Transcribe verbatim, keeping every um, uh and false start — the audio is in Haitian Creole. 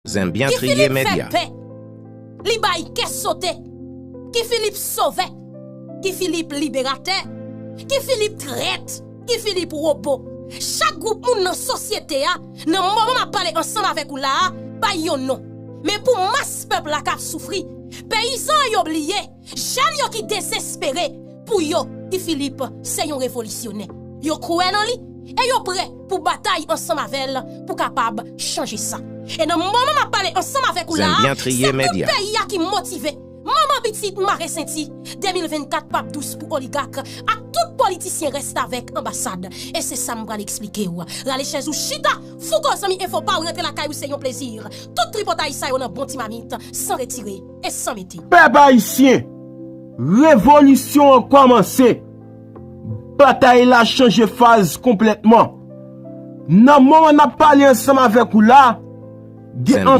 Guy Philippe fè pè. Li bay kè sote. Guy Philippe sovè. Guy Philippe liberatè. Guy Philippe trèt. Guy Philippe wobo. Chak gwoup moun nan sosyete a, nan moman m ap pale ansanm avèk ou la a, bay yon non. Men pou mas pèp la k ap soufri, peyizan yo bliye, jèn yo ki dezespere, pou yo, Guy Philippe se yon revolisyonè. Yo kwè nan li e yo prè pou batay ansanm avè l pou kapab chanje sa. E nan moman m ap pale ansanm avèk ou la a, se tout peyi a ki motive. Manman pitit mare senti, de mil vennkat p ap dous pou oligak ak tout politisyen restavèk anbasad. E se sa m pral eksplike w. Rale chèz ou chita, Fouco zanmi enfo pa w rantre lakay ou se yon plezi. Tout tripotay sa yo nan bon ti mamit, san retire e san mete. Pèp ayisyen, revolisyon an kòmanse. Batay la chanje faz konplètman. Nan moman n ap pale ansanm avèk ou la, gen